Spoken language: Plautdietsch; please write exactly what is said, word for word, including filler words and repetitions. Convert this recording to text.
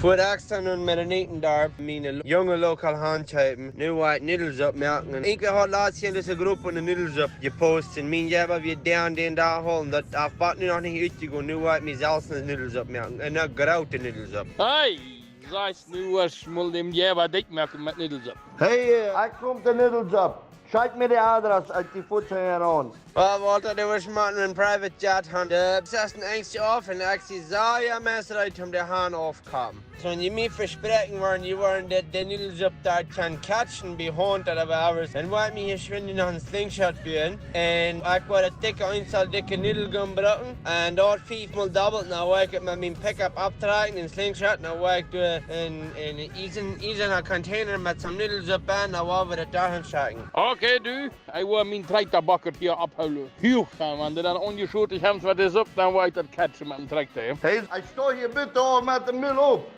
Fua ekj dan no Mennonitendorp, miene junge lokale Haunt kjeepen, nu woa ekj Nudelsupp moaken. Un ekj haud latst hia en dise Grupp ne Nudelsupp jepost. Un mien Jäwa wia down dän Dach aul. Un daut haft bat nu noch nich utjegonen. Nu woa ekj mie selfst ne Nudelsupp moaken. Un ne groote Nudelsupp. Hey, sajchst nu, woascht mol däm Jäwa dikj moaken met Nudelsupp. Hey, äh, ekj kom de Nudelsupp. Schekj mie de Adress, ekj die fuaz hinjaraun. Well, Walter, du woascht mau een private jet han. De Prinzessin enjst auf un ekj sie sea meist reed om de Haunt aufkomen. Soo, wan jie mie vespräakjen woaren, jie woaren de, de Nudelsupp doa kjennen catchen, bie Haunt ooda whatever, dan woa ekj mie hia schwind noch een Slingshot buen. Un ekj woa daut dikje, eenzel dikje Nudelgum brucken. Un daut fiefmol dobbelt, dan woa ekj et met mien Pickup auftrakjen, een Slingshot, dan woa ekj doa een, een iesen, iesana Container met soon Nudelsupp en, dan woa wie daut doa han schekjen. Okay, du, ekj woa mien Trakjta Bucket hia aufhoolen. Huach, wan dee dan aunjeschoten kjemt met de Supp, dan woa ekj daut catchen met dän Trakjta. Hey, ekj sto hia, bitte, oh, met de Mul op.